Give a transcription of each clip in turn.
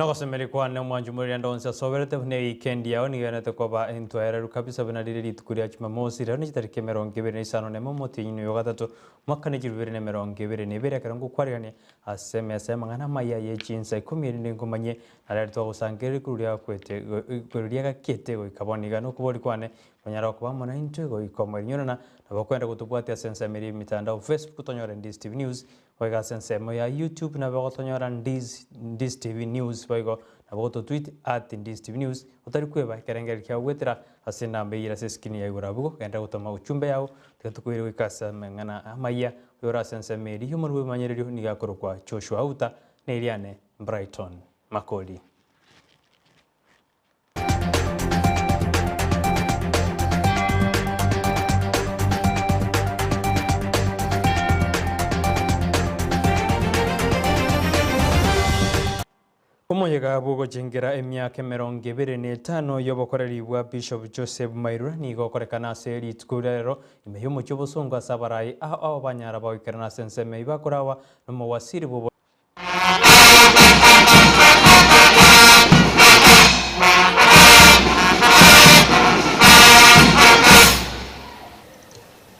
Nogosemeria kwane omwancho moririanda onsi asoberete buna eweekend yao nigo egenete koba entwaereru kabisa buna rire rituko ria Jumamosi rero nechitariki 25 nemo omotienyi oyo ogatato omwaka ne chilfu ibere na 22 ekero ngokwarigania ase emesa y'amang'ana amaya ye chinsa ikomi erinde nkomanyie narero twagosangereria igoro riakwete igoro riagakiete goika bono iga nokoboria kwane konyara koba amo naintwe goika omoerio nabo okwenda gotobwatia ase ensemo eria y'emitandao Facebook tonyore Ndizi TV News Boigo ase ensemo ya YouTube nabo ogotonyora Ndiz Ndiz TV News boigo nabo ogototweet at Ndiz TV News otari kweba ekerengererio kiao goetera ase enamba eyio ere ase escreen ya igoro abwo genda gotoma uchumbe yao tiga tokoire goika ase amang'ana amayia oyore ase ensemo eria y'omorwoti bw'ebimanyererio nigo akorokwa Joshua Auta na eriane Brighton Makori. Omoyega bw'ogochengera emiaka 25 y'obokoreri bwa Bishop Joseph Mairura nigo okorekana ase rituko ria rero ime y'omochie obosongo ase abarai ao ao banyara bagoikerana ase ensemo eyio bakorawa nomowasiri bw'obo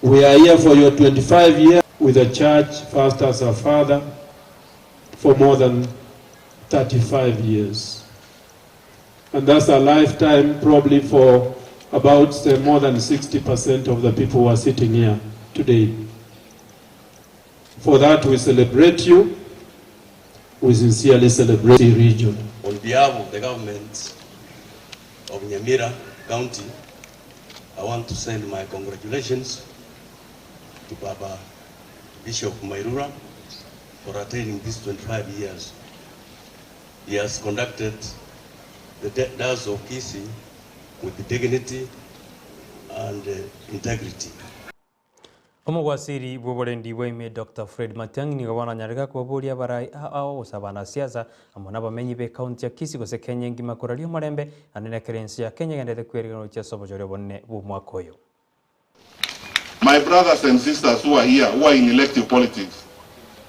We are here for your 25 years with the church first as a father for more than 35 years and that's a lifetime probably for about say more than 60% of the people who are sitting here today. For that we celebrate you, we sincerely celebrate the region. On behalf of the government of Nyamira County, I want to send my congratulations to Baba Bishop Mairura for attaining these 25 years. He has conducted the Diocese of Kisii with dignity and integrity. Omogwasiri bw'oborendi bwa ime Doctor Fred Matiang'i nigo bono anyarire kobaboria abarai ao gose abanasiasa amo nabamenyi b'ecounty ya Kisii gose Kenya engima koraria omorembe naende nekero ense ya Kenya egenderete kwerigenerwa gochia ase obochori obonene bw'omwaka oyo. My brothers and sisters who are here who are in elective politics,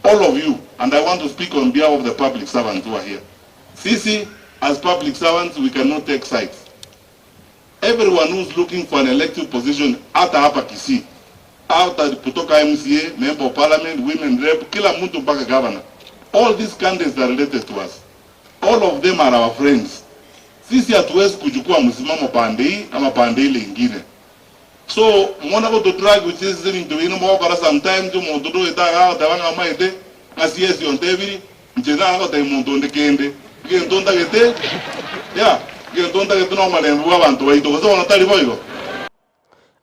all of you, and I want to speak on behalf of the public servants who are here. Sisi as public servants we cannot take sides. Everyone who's looking for an elective position hata hapa Kisii, hata kutoka MCA, member of parliament, women rep, kila mtu mpaka governor. All these candidates are related to us. All of them are our friends. Sisi hatuwezi kuchukua msimamo pande hii ama pande ile ingine. So mona goto drag with this ebinto bino mogokora sometimes omonto ndoete iga agoteba ng'a omanyete ng'a CS ontebiri inche nagotebia monto onde kende egento ntagete yeah egento ntagete nomolembe bwa abanto baito gose bono tari boigo?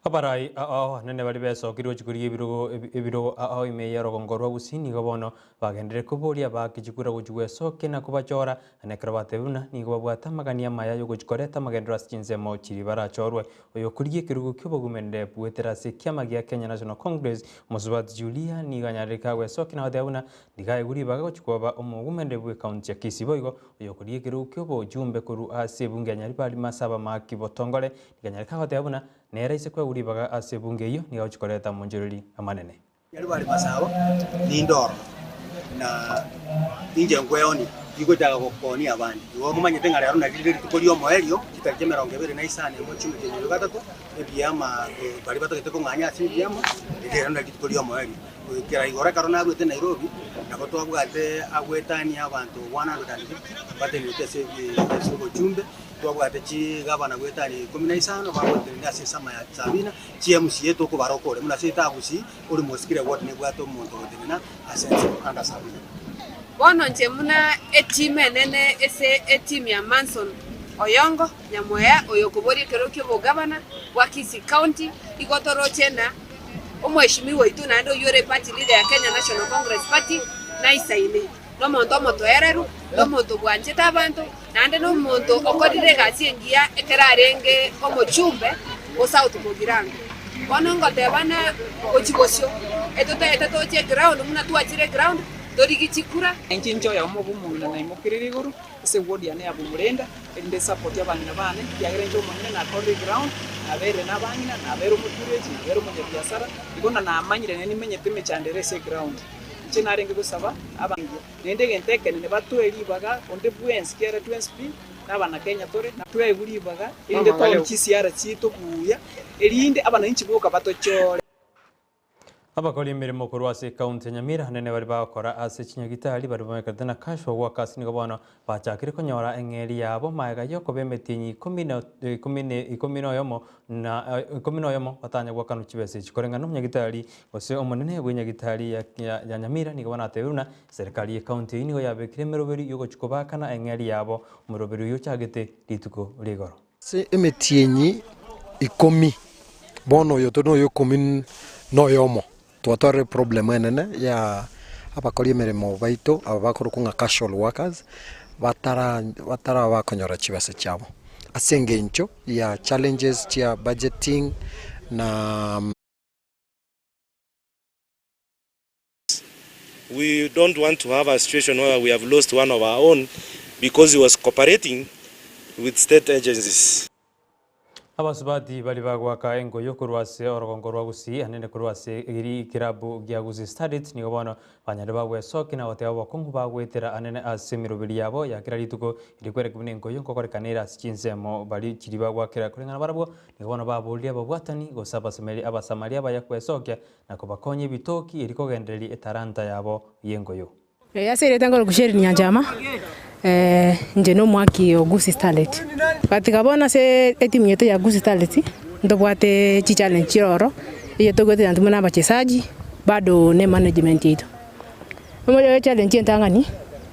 Abarai ao anene baria besokire gochia korigia ebirogo ebirogo ao ime y'orogongo rwa Gusii nigo bono bagenderere koboria abaaki chikura gochia gwesokia na kobachora, na ekero batebire buna nigo babwate amagani amaya y'ogochia koreta amagenderero ase chinsemo chiria barachorwe. Oyokorigia ekerogo ki'obogumerere goetera ase ekiama gia Kenya National Congress, Mosubati Julia nigo anyarire kagwesokia na goteba buna nigo aegwe ribaga gochia koba omogumerere bw'ecounty ya Kisii. Boigo oyokorigia ekerogo ki'obochumbe korwa ase ebunge ya Nyaribari Masaba Maki Botongore nigo anyarire kagoteba buna nere aise koegwa ribaga ase ebunge eyio nigo agochia koreta amonchoreri amanene. Nyaribari Masaba ninde ororo, na inche nkweonia, tingochaka gokonia abande. Igo momanyete ng'a rero nario rire rituko ri'omoerio, chitariki 25 emo chi'omotienyi oyo gatato, ebiama baria batagete kong'anya ase ebiama, rero nario rituko ri'omoerio. Goikera igoro ekero naruete Nairobi, nabo twabwate agwetania abanto 150 batenenete ase ase obochumbe, twabwate chigavana goetania 15 bagotenena ase esama ya Sabina, Chi-MCA tokobara okore buna ase etagusi ore mosikire ward nebwate omonto ogotenena ase ense under Sabina. Bono inche buna etimu enene ase etimu ya Manson Oyongo Nyamweya oyokoboria ekerogo ki'obogavana bwa Kisii County, igo toroche na omweshimiwa oito naende oyio ore party leader ya Kenya National Congress Party naisaine. Nomonto omotoereru, nomonto bwanchete abanto, naende nomonto okorire egasi engiya ekero arenge omochumbe o South Mugirango. Bono ngoteba na gochia bosio, etotaete toche eground buna twachire eground, torigie chikura. Inche inche oyomo bw'omong'ina naimokerire igoro ase eward yane ya Bomorenda, erinde esapoti abang'ina bane, ekiagera inche omonyene nakorire eground, naberire nabang'ina, nabere omoturechi, nabere omonyabiasara, igo na namanyire naende nimenyete emechando ere ase eground. Inche narenge gosaba abange, naende egento ekenene batoe ribaga onde bwensi kera twensi pi nabana-Kenya tore, na toegwe ribaga, erinde toone chisiara chiaito buya, erinde abananchi boka batochore. Abakori emeremo korwa ase ekaunti ya Nyamira nene baria bagokora ase chinyagitari baria bamanyekete na casual workers nigo bono bachakire konyora eng'eri yabo magega yokoba emetienyi ikomi na ikomi na ikomi na oyomo na ikomi na oyomo batanya goakanwa chibesa echi. Koreng'ana nomonyagitari gose omonene bw'enyagitari ya ya Nyamira nigo bono atebire buna serikali y'ekaunti eyio nigo yabekire emeroberi yogochia kobakana eng'eri yabo omoroberi oyio ochagete rituko rigoro. Ase emetienyi ikomi, bono oyo tore noyo ikomi na oyomo, twatwarire eproblem enene ya abakori emeremo baito aba bakorokwa ng'a casual workers, batara batara bakonyora chibesa chiabo, ase eng'encho ya challenges chia budgeting na. We don't want to have a situation where we have lost one of our own because he was cooperating with state agencies. Abasubati baria bagoaka engoyo korwa ase orogongo rwa Gusii anene korwa ase ekerabu gia Gusii Starlets nigo bono banyare bagwesokia na goteba obokong'u bagoetera anene ase emeroberi yabo ya kera rituko erio kwereka buna engoyo nkokorekana ere ase chinsemo baria chiria bagoakera koreng'ana barabwo nigo bono baboririe ababwatani gose abasemeri abasamaria abaya kwesokia na kobakonya ebitoki erio kogendereria etalanta yabo y'engoyo. Ase erieta nkoroku Sherine Nyanchama, inche nomoaki o Gusii Starlet. But bono ase etimu yaito ya Gusii Starlet, ntobwate chichallenge chire ororo, eyio togoetera intwe buna abachesaji, bado ne emanagement yaito. Omoyo challenge entang'ani,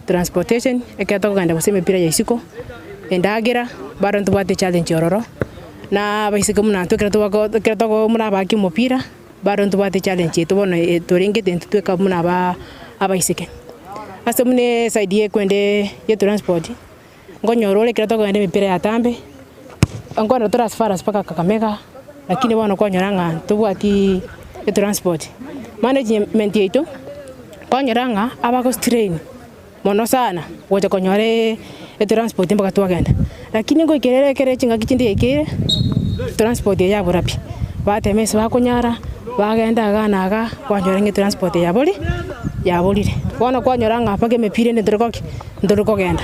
transportation, ekero tokogenda gose emepira ya isiko, endagera, bado ntobwate echallenge ororo, na abaiseke buna intwe ekero tobako ekero togo buna abaaki omopira, Bado ntobwate challenge yaito bono torengete intwe tweka buna aba abaiseke. Ase buna eside ya ekwende ya transport, nkonyora ore ekero tokogenda emepira ya tambe, nkonyora tore as far as mpaka Kakamega, lakini bono kwanyora ng'a ntobwati etransport. Management yaito, kwanyora ng'a abago strain mono sana gocha konyora etransport mpaka twagenda. Lakini ngoikera ere ekere chingaki chinde yaikeire, transport eye yabora pi, batema ase bakonyara, bagenda igaa na igaa, kwanyora ng'a etransport yabori yaborire. Bono kwanyora ng'a mpaka emepira ende ntori goki ntori kogenda.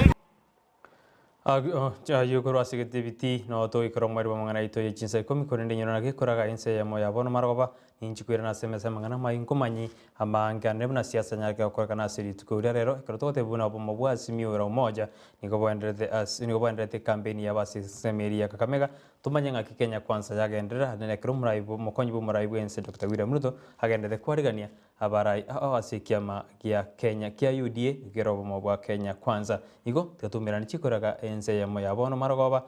Ayio korwa ase egetibiti, noo togoikera omweri bw'amang'ana aito ye chinsa ikomi, korende inyora naki ekoraga ense eyemo ya bono marogoba, ninchi koirana ase emesa y'amang'ana amayi nkomanyi amange ane buna siasa nyareke gokorekana ase rituko riria rero, ekero togotebia buna obomo bwa Azimio la Umoja nigo boenderete ase nigo boenderete ekampeni yabo ase ensemo eria ya Kakamega, tomanye ng'aki Kenya Kwanza yagenderera naende ekero omorai omokonyi bw'omorai bw'ense Doctor William Ruto agenderete kwarigania Abarai ao ase ekiama gia Kenya kia UDA kera obomo bwa Kenya Kwanza. Igo tigatumerani chikoraga ense eyemo ya bono marogoba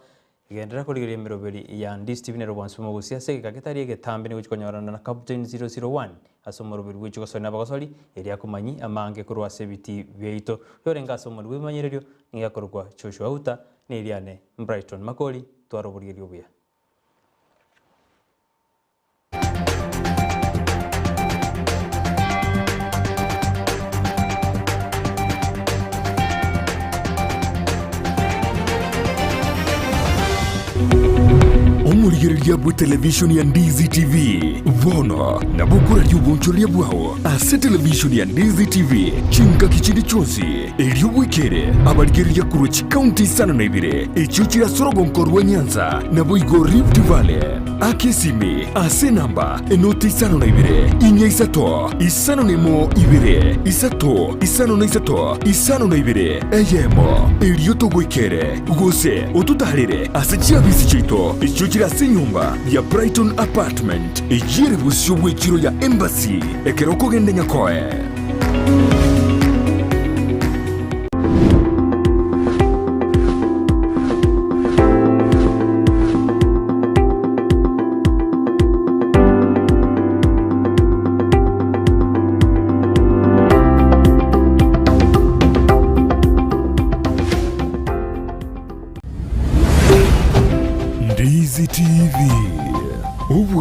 egenderera korigereria emeroberi ya Ndii Stephen ere obwansu bw'omogusia ase egeka getari egetambe nigo chikonyorana na Captain 001 ase omoroberi bwe chigosori na abagosori erio akomanyi amange korwa ase ebitii biaito. Oyorenge ase omorero bw'ebimanyererio nigo akorokwa Joshua Outa na eriane Brighton Makori twara oborigereria obuya. Omorigereria bwe televishoni ya Ndizi TV bono nabo okoraria obonchoreria bwao ase televishoni ya Ndizi TV chingaki chinde chionsi erio bwekere abarigereria korwa chikaunti isano na ibere echio chire ase orogonko rwa Nyanza naboigo Rift Valley. Aka esimi ase enamba enoti 52 4 3 5 1 2 3 5 3 52 eyemo, erio togoikere, gose ototaarere ase chiabisi chiaito echio chire ase enyomba ya Brighton Apartment, eyio ere bosio bw'echiro ya Embassy ekero okogenda Nyakoe. Ndizi TV.